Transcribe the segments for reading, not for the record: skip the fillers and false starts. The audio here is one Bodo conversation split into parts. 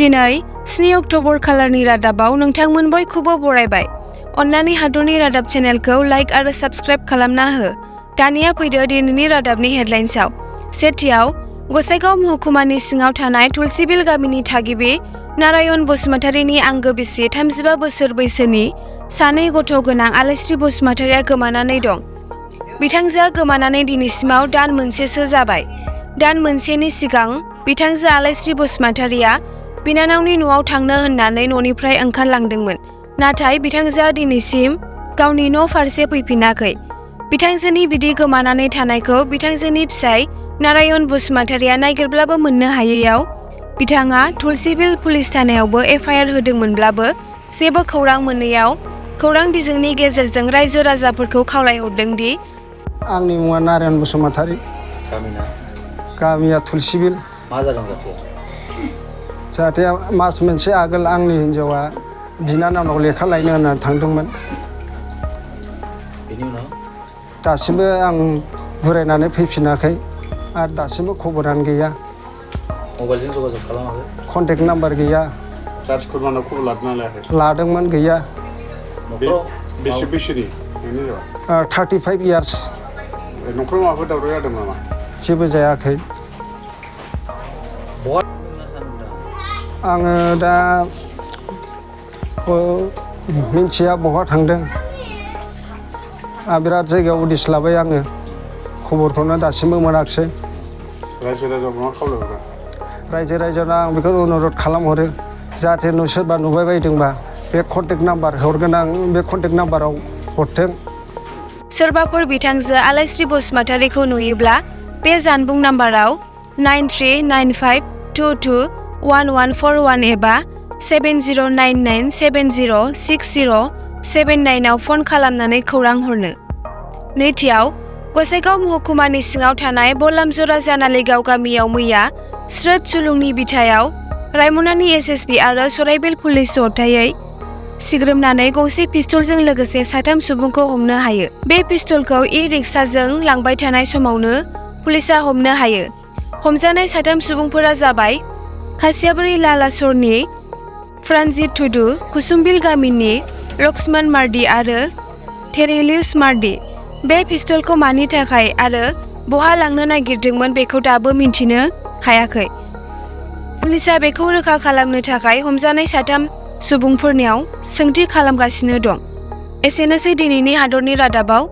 दिनै 7 अक्ट'बर खालारनि रादाबाव नोंथांमोन बयखौबो बरायबाय। अन्नानै हादरनि रादाब चेनेलखौ लाइक आरो साबस्क्राइब खालामना हो। दानिया फैदो दिनैनि रादाबनि हेडलाइन्सआव। सेथियाव, गसाइगाव महकुमानि सिङाव थानाय तुलसीबिल गामिनि थागिबि नारायण बसुमतारीनि आंगो बिसि 35 बोसोर बैसोनि सानै गथ' गोनां आलायस्रि बसुमतारीया गोमानानै दं। बिथांजोआ गोमानानै दिनैसिमाव दान मोनसेसो जाबाय। दान मोनसेनि सिगां बिथांजो आलायस्रि बसुमतारीया बिनानावनि न'आव थांनो होननानै न'निफ्राय ओंखारलांदोंमोन। नाथाय बिथांजोआ दिनैसिम गावनि न' फारसे फैफिनाखै। बिथांजोनि बिदि गोमानानै थानायखौ बिथांजोनि फिसाय नारायण बसुमतारीया नागिरब्लाबो मोननो हायैयाव बिथाङा तुलसीबिल पुलिस थानायावबो एफआइआर होदोंमोनब्लाबो जेबो खौरां मोनैयाव खौरां बिजोंनि गेजेरजों रायजो राजाफोरखौ खावलायहरदों दि आंनि मुङा नारायण बसुमतारी। गामिया तुलसीबिल। मा जादों जाथाया? जाहाथे मास मोनसे आगोल आंनि हिन्जावा बिनानावनाव लेखा लायनो होननानै थांदोंमोन। बेनि उनाव दासिमबो आं बुरायनानै फैफिनाखै आरो दासिमबो खबरानो गैया। मबाइलजों जगाजग खालामाखै? कन्टेक्ट नाम्बार गैया। जाथि खुरमानाव खबर लादोंना लायाखै? लादोंमोन, गैया। बेसे बैसोनि नोंनि हिन्जावा? 35 इयार्स। न'खराव माबाफोर दावराव जादों नामा? जेबो जायाखै। बहा थांदों सानदों? आङो दा मिन्थिया बहा थांदों। बिराद जायगायाव उदिस लाबाय आङो, खबरखौनो दासिमबो मोनाखिसै। रायजो राजाखौ मा खावलायहरगोन? रायजो राजानो आं बेखौ अनुरद खालामहरो, जाहाथे सोरबा नुबाय बायदोंबा बे कन्टेक्ट नाम्बार हरगोन, आं बे कन्टेक्ट नाम्बाराव हरथों। सोरबाफोर बिथांजो आलायस्रि बसुमतारीखौ नुयोब्ला बे जानबुं नाम्बाराव 9395221141 एबा 7099706079 आव फन खालामनानै खौरां हरनो। नैथियाव, गसाइगाव महकुमानि सिङाव थानाय बलामजरा जानालिगाव गामियाव मैया स्रोद सुलुंनि बिथायाव रायमनानि एसएसपि आरो सराइबिल पुलिस ज'थायै सिग्रोमनानै गंसे पिस्तलजों लोगोसे 3 सुबुंखौ हमनो हायो। बे पिस्तलखौ इ-रिक्साजों लांबाय थानाय समावनो पुलिसा हमनो हायो। हमजानाय 3 सुबुंफोरा जाबाय खासियाबारि लालासरनि फ्रानजित टुडु, कुसुमबिल गामिनि लक्ष्मण मार्डि आरो थेरेलिउस मार्डि। बे पिस्तलखौ मानि थाखाय आरो बहा लांनो नागिरदोंमोन बेखौ दाबो मिन्थिनो हायाखै। पुलिसा बेखौ रोखा खालामनो थाखाय हमजानाय 3 सुबुंफोरनियाव सोंथि खालामगासिनो दं। एसेनोसै दिनैनि हादरनि रादाबाव।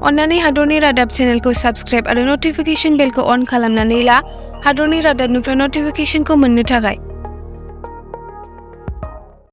अन्नानै हादरनि रादाब चेनेलखौ साबस्क्राइब आरो नटिफिकेशन बेलखौ अन खालामनानै ला हादरनि रादाबनिफ्राय नटिफिकेशनखौ मोननो थाखाय।